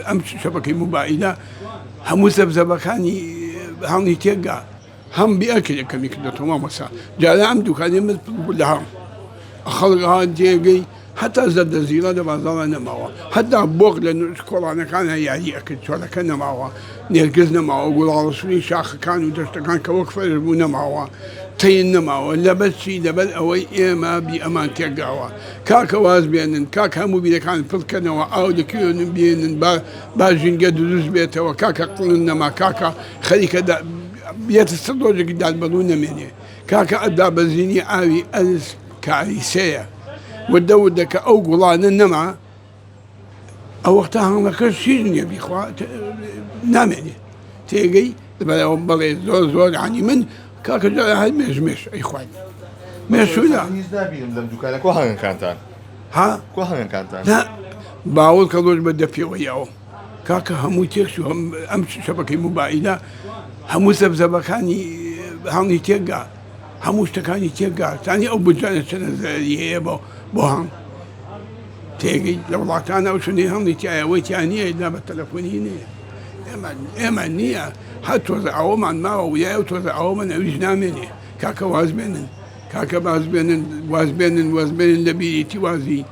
ئەم شەبەکەی موبایلە هەموو زەبزەبەکانی هەڵنی تێکگا هەم بێ کەمی کردێتەوە مامۆستا جارە ئەم دوکانی من لە هەم خەڵک ها جێگەی هەتا زەردە زیڵە لە بازاڕا نەماوە هەتا بۆق لە کۆڵانەکانە یاری ئەکرد چۆلەکە نەماوە نێرگز نەماوە گوڵاڵەسووری شاخەکان و دەشتەکان کە وەک فەرش بوو نەماوە تەین نەماوە لەبەر چی لەبەر ئەوەی ئێمە بی ئەمان تێکداوە کاکە واز بێنن کاکە هەموو بیرەکان پڕکەنەوە ئاو لە کوێ بێنن با با ژینگە دروست بێتەوە کاکە قڵن نەما کاکە خەریکە بێتە سەر ڕۆژێکی دادبەڕوو نەمێنێ کاکە دابەزینی ئاوی ئەرز کاریسەیە وردە وردە کە ئەو گوڵانە نەما ئەو وەختە هەنگەکەش هیچ نییە بیخوا نامێنێ تێگەی بەڵێ بەڵێ زۆر زۆر عنی من کاکە جارە هەر مێش مێش ئەیخوارد مێشولا هیچ نابینم لەم دوکانە کۆ هەنگەکانتان ها کۆ هەنگەکانتان نا باوەڕ کە ڕۆژ بە دەپێوە یاوە کاکە هەموو تێکچوو هەم ئەم شەبەکەی موبایلە هەموو زەبزەبەکانی هەڵنی تێکگا هەموو شتەکانی تێکگا تانی ئەو بودجانە چەنە زەرەری هەیە بۆ بۆ هەم تێگەی لە وڵاتان ئەو شوێنەی هەڵنی تایە ئەوەی تیا نییە ئیلا بە تەلەفۆنی نییە ئێمە ئێمە نییە هەر تۆزە ئەوەمان ماوە ویای ئەو تۆزە ئەوەمان ئەویش نامێنێ کاکە واز بێنن کاکە باز بێنن واز بێنن واز بێنن لە بیریتی وازی.